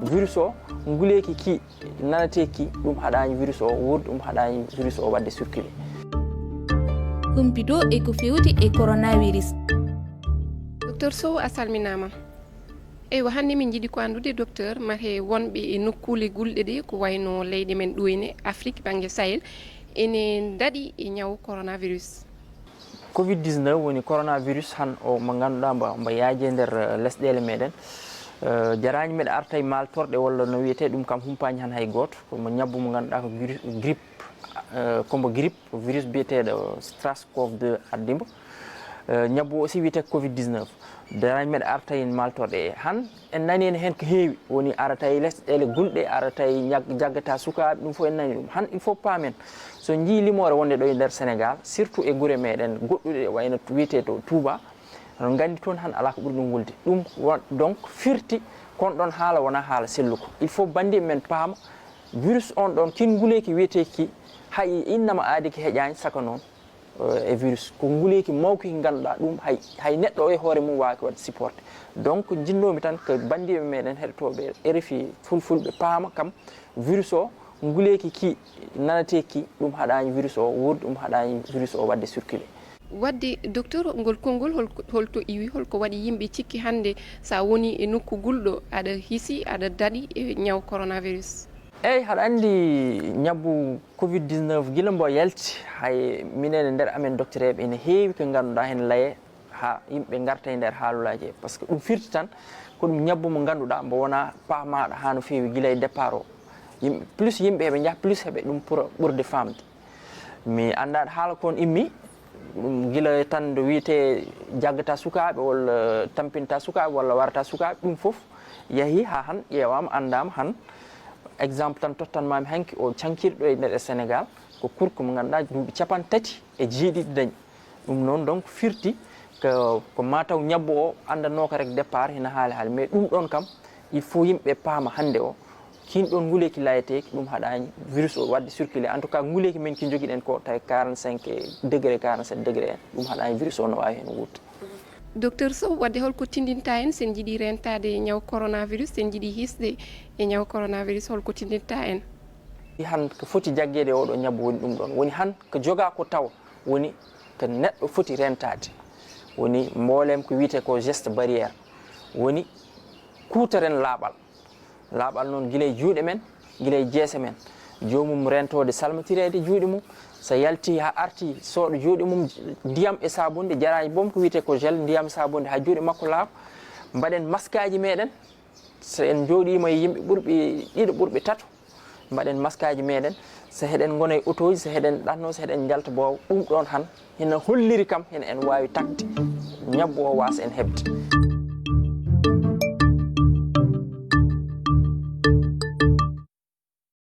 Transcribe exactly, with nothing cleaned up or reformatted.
Virus o, nguleeki ki nanateeki, ɗum haɗaani virus o wuurde, ɗum haɗaani virus o waɗde circuler. Humpito e ko fewti e coronavirus. Docteur Sow, a salminaama. Eywa, hannde min njiɗi ko anndude, docteur, mate wonɓe e nokkuule gulɗe ɗe, ko wayno leyɗe men ɗo ene Afrique, bannge Sahel, ene ndaɗi e ñaw coronavirus. Covid dix-neuf woni coronavirus han o mo ngannduɗaa mbo, mbo yaaji e nder, eh, lesɗeele meɗen. Eh, jarani meɗa arta e maltorɗe walla no wiyetee ɗum kam humpaani han hay gooto. Ko mo ñabbu mo ngannduɗaa ko gri-, grippe, eh, ko mbo grippe, virus biyeteeɗo SARS-CoV deux addi mbo. Eh, ñabbu o aussi wiyetee covid dix-neuf. Jarani meɗa arta e maltorɗe. Han en nani en heen ko heewi, woni arata e lesɗeele gulɗe, arata e ñag-, jaggata sukaaɓe, ɗum fof en nani ɗum. Han il faut paamen, so njii limoore wonde ɗo e nder Sénégal, surtout e gure meɗen goɗɗuɗe wayno wiyetee to Touba, on nganndi toon han alaa ko ɓuri ɗum wulde. Ɗum won, donc firti kon ɗon haala wonaa haala selluko. Il faut banndiiɓe men paama virus on ɗon, kin nguleeki wiyeteeki hay innama aadi ki heƴaani saka noon, eh, e virus. Ko nguleeki mawki ki ngannduɗaa ɗum hay, hay neɗɗo o e hoore mum waawaki waɗde supporté. Donc njinnoomi tan ko banndiiɓe meɗen heɗotooɓe R F I fulfulɓe paama kam virus o, nguleeki ki nanateeki, ɗum haɗaani virus o wuurde, ɗum haɗaani virus o waɗde circuler. Waɗde, docteur, ngol konngol hol-, holto iwi, holko waɗi yimɓe cikki hannde so a woni e nokku gulɗo, aɗa hisi, aɗa daɗi e ñaw coronavirus? Eey, haɗa anndi ñabbu covid dix-neuf gila mbo yalti, hay minen e nder amen doktoreeɓe ene heewi ko ngannduɗaa heen laye haa yimɓe ngarta e nder haalulaaji he. Par ce que ɗum firti tan ko ɗum ñabbu mo ngannduɗaa mbo wonaa paamaaɗo haa no feewi gila e départ o. Yimɓe, plus yimɓe heɓe njaha, plus heɓe ɗum pour ɓurde faamde. Mi anndaa haala kon immi, ɗum gila tan nde wiyetee jaggata sukaaɓe walla tampinta sukaaɓe walla warata sukaaɓe, ɗum fof yahii haa han ƴeewaama, anndaama han. Exemple tan tottanmaami hanki o cankirɗo e nder Sénégal, ko kurko mo ngannduɗaa duuɓi capanɗe tati e jeeɗiɗi dañi. Ɗum noon donc firti ko, ko mataw ñabbu o anndanooka rek départ hina haali haali, mais ɗum ɗon kam il faut yimɓe paama hannde o, kin ɗon nguleeki layeteeki, ɗum haɗaani virus o waɗde circuler. En tout cas nguleeki men ki njogiɗen ko tawi quarante-cinq degré, quarante-sept degré en, ɗum haɗaani virus o no waawi heen wuurde. Docteur Sow, waɗde holko tindinta en sen njiɗi rentaade e ñaw coronavirus, sen njiɗi hisde e ñaw coronavirus, holko tindinta en? Han ko foti jaggeede e oɗo ñabbu woni ɗum ɗon. Woni han ko jogaa ko tawa woni ko neɗɗo foti rentaade. Woni mboolem ko wiyetee ko geste barrière. Woni kuutoren laaɓal. Laaɓal noon gila e juuɗe men, gila e jeese men. Joomum rentoode salmitireede juuɗe mum. So yalti haa arti sooɗo juuɗe mum ndiyam e saabunde, jaraaji boom ko wiyetee ko gel, ndiyam e saabunde haa juuɗe makko laaɓa. Mbaɗen maskaaji meɗen. So en njooɗiima e yimɓe ɓurɓe ɗiɗo, ɓurɓe tato, mbaɗen maskaaji meɗen. So heɗen ngona e otooji, so heɗen ɗanno, so heɗen njalta boowa, ɗum ɗon han hina holliri kam hina en waawi tagde ñabbu o waasa en heɓde.